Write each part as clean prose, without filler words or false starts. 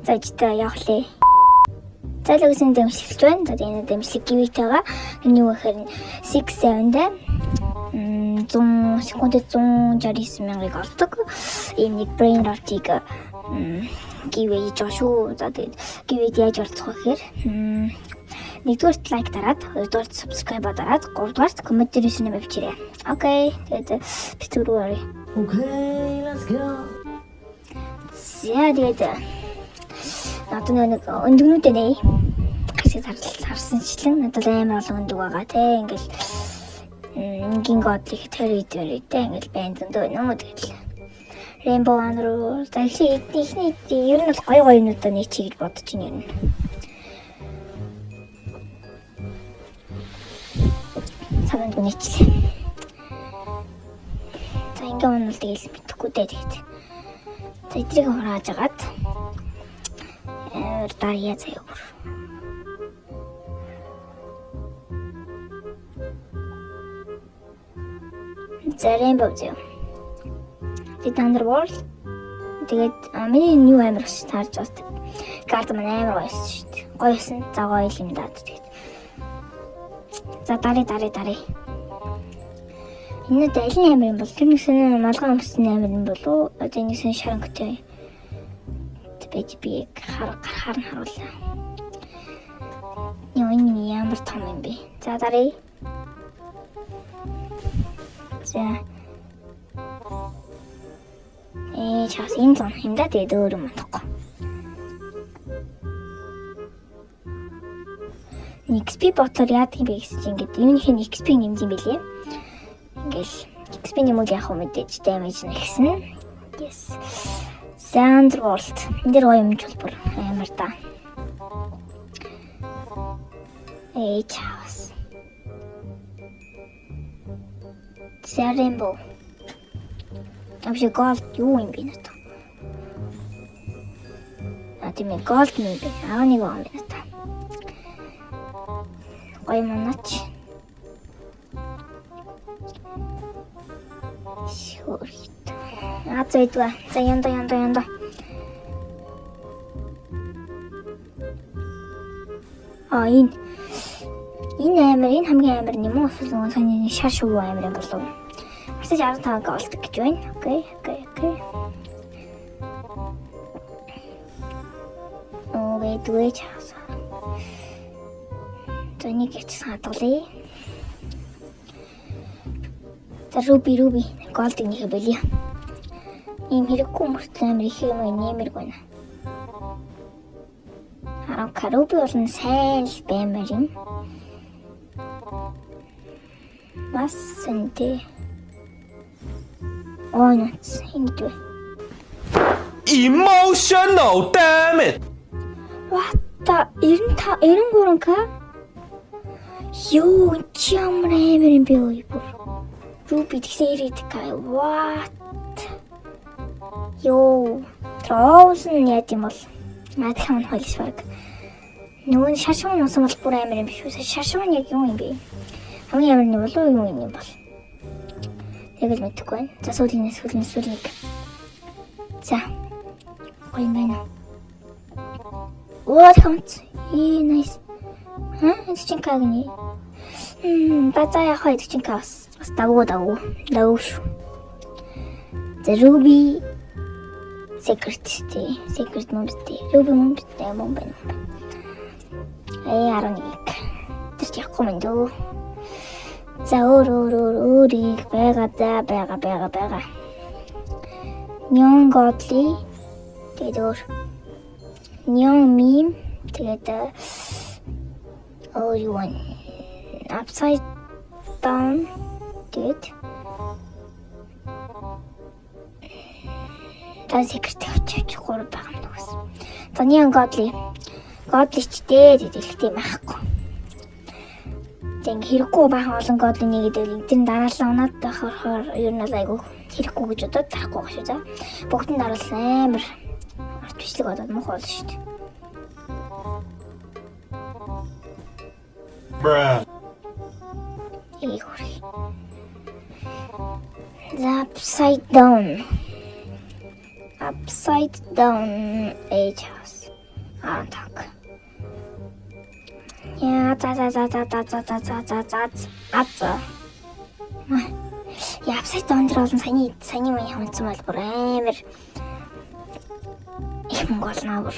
За ижтэй явах лээ. За л үсэн дэмжлэгч байна. За энэ дэмжлэг giveaway-тэйгээ энэ юу гэхээр 6 7-д 100 секундэд 169 мянгаыг олдог. Ийм нэг brain rot-ыг giveaway хийж байгаа шүү. За тэгээд giveaway яаж оролцох вэ гэхээр нэгдүгээрт лайк дараад, хоёрдугаарт subscribe дараад, гуравдугаарт коммент дээр username бичээрэй. Окей. Тэгээд бичлэг рүү оръё. Okay, let's go. За тэгээд надад нэг өндөгнүүдээ нэ. Гашиг харсанчлан надад амар олон өндөг байгаа те. Ингээл энгийн годлыг тэр үе те ингээл байн зөндөө байна уу тэгэл. Rainbow One руу за эхлээ эхний ер нь бол гоё гоё юмнуудаа нэг чи гэж бодож байна ер нь. Санаанд гүнэчлээ. За ингээ унвал тэгэл мэдэхгүй дээ тэгээд. За эдрийг хурааж агаад амар дарья заяа бүр. За Rainbow заяа. Тэгээд Underworld. Тэгээд миний энэ юу амар өсч таарж байгаа. Гард маань амар гоё өссөн шүү дээ. Гоё өсөн. За гоё юм даа тэгээд. За дарыг дарыг дарыг. Энэ аль нь амар юм бол тэр нэг сонин малгай өмсөн амар юм болов уу? Одоо энэ сонин шарангатай. Тэгэж би яг гарахаар нь харуулаа. Йоо энэ миний ямар том юм бэ? За дарыг. За. Чаас энэ л юм да тэгээд өөр юм бодохгүй. XP ботоор яадаг юм бэ гэсэн чинь ингээд юуных нь XP нэмж юм бэлээ. Ингээл XP нэмвэл яг хөө мэдээж damage нэгсэн. Yes. Underworld. Энэ дээр гоё юм чулбар амар да. Чаас. За Rainbow. Авши gold юу юм бэ надад? А тийм ээ gold юм бэ. 11 он бэ надад. Гоё манаач. Шөөрхт. А зүйдвэ. За янда янда янда. А энэ амар энэ хамгийн амар юм уу? Эсвэл нөгөө саний шар шувуу амар юм болов уу? Арсаж 15 голд гэж байна. Окей, окей, окей. Оо бэдвэ чаас. За нэг ячсан хадгалъя. За Ruby Ruby голд нэхэ болио. Ийм хэрэггүй мөртлөө амар их юм нэмэрг байна. 10 Ruby бол нь сайн л баймар юм. Бас сэнтэй. Оо нац ингэж вэ? Emotional damn it. What the 95 93к? Йоо чи ямар амар юм бэ ой бүр. Ruby тэгсэн 90к. What? Йоо. Троус нь яд юм бол наадах нь хойлс баг. Нөгөө нь шар шувуу нуусан бол бүр амар юм биш үү? Шар шувуу нь яг юу юм бэ? Хамгийн амар нь болов уу юу юм бол? Яг л мэдэхгүй байна. За сүүлийн сүүлийн сүүлийн. За. Гоё юм байна. Оо хамт. Ээ nice. Ха? Энэ чинь кагны. Базаа яг хоёр чинь бас бас давгүй давгүй. Давгүй шүү. За Ruby Secret тий. Secret мөн тий. Ruby мөн тий мөн байна. 11. Тэр чи явахгүй мэн дөө. За өөр өөр өөр өөрийг байгаа да байгаа байгаа байгаа. Neon Godly тэгээд өөр Neon Meme тэгээд өөр юу вэ? Upside Down тэгээд та secret авчиж гур байгаа юм даа. За Neon Godly Godly ч дээ тэгээд элэгтэй юм байхгүй. За ингээ хэрэггүй баахан олон Godly нэгэд байвал энэ дараалан унаад байхаар ер нь бол айгүй хэрэггүй гэж бодоод дарахгүй байгаа шүү. За бүгд нь дараалан амар урт бичлэг болоод муухай болно шүү дээ. Bruh. Их хүрх. За upside down. Upside down age house. 15. Яа, за за за за за за за за за за за за. Яа, upside down дээр болон саяны миний хөнцөн бол бүр амар их мөнгө олно бүр.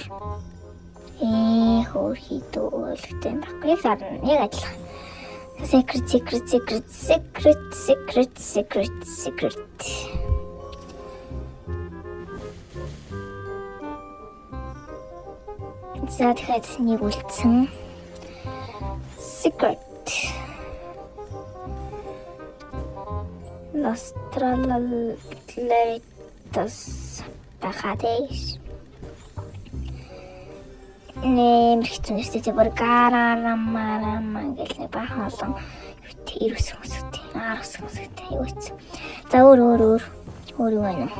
Хөөр хийдүү ойлгохтой юм байхгүй. Яг зарна. Яг адилхан. Secret, secret, secret, secret, secret, secret, secret. За, тэгэхээр нэг үлдсэн. Secret. Los Tralaleritos Bajades. Нэмэр хэцүү нэстэй тэ бүр гарарамарама гэл нэг баахан олон юутэй ирвсэн үсгтэй, аргасан үсгтэй юу хэцүү. За, өөр өөр өөр өөр юу байна вэ?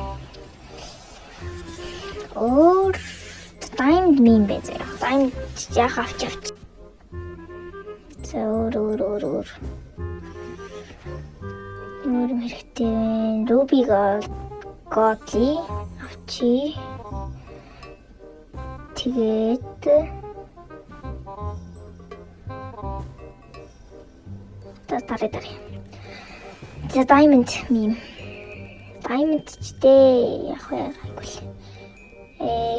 Өөр diamond meme бэ заяа. Diamond яах авч авч. За, өөр өөр өөр өөр. Өөр юм хэрэгтэй байна. Ruby Gold Godly авчи. Тэгээд за, дараа дараа. За, diamond meme. Diamond ч дээ яг вэ гайгүй л.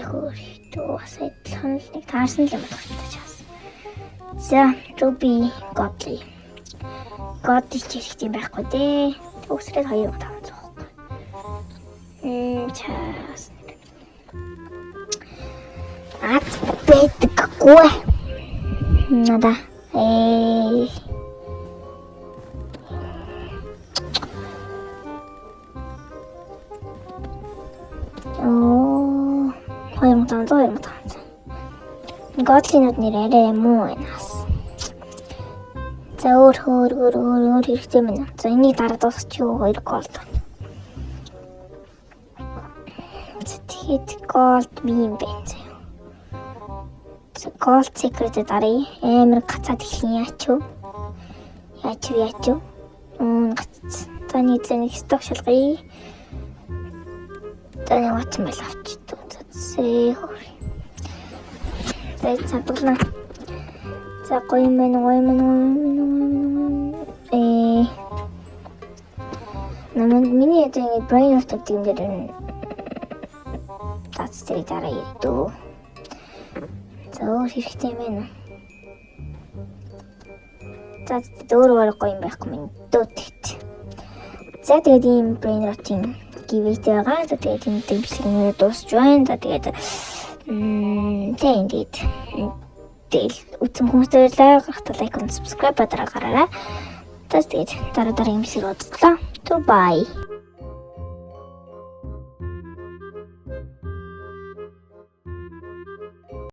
Хөөр дөө бас адилхан л нэг таарсан л юм байна чаас. За, Ruby Godly. Godly ч хэрэгтэй юм байхгүй дээ. Төгсрээд 2500 байхгүй. Чаас нэг. Ад байдаггүй. Нада. Оо, 2500, 2500. Godly нууд нэр арай муу байна бас. За, өөр өөр өөр өөр өөр хэрэгтэй байна. За, энийг дараа дуусчих юу, 2 gold. За, тэгэхэд gold meme байна заяа. За, gold secret даръя. Амар гацаад эхлэн яач вэ? Яач вэ, яач вэ? Гац. За, нэг л нэг stock шалгая. За, нэг утсан байл авчихдээ. За, зээ. За, чадглаа. За, гоё юм байна, гоё юм байна, гоё юм байна, гоё юм байна. Намайг миний одоо ингэ brain rot гэдэг юм дээр дац тэрийг дараа ирдүү. За, өөр хэрэгтэй юм байна. За, өөр өөр гоё юм байхгүй минь дөөтгт. За, тэгээд ийм brain rot-ийн giveaway байгаа. За, тэгээд энэ бичлэг нэрээ дуусч байна. За, тэгээд тийм, тэгээд үзсэн хүмүүстээ баярлалаа. Гарахтаа like and subscribe дараа гараарай. За, тэгээд дараа дараагийн бичлэг уулзлаа. Bye.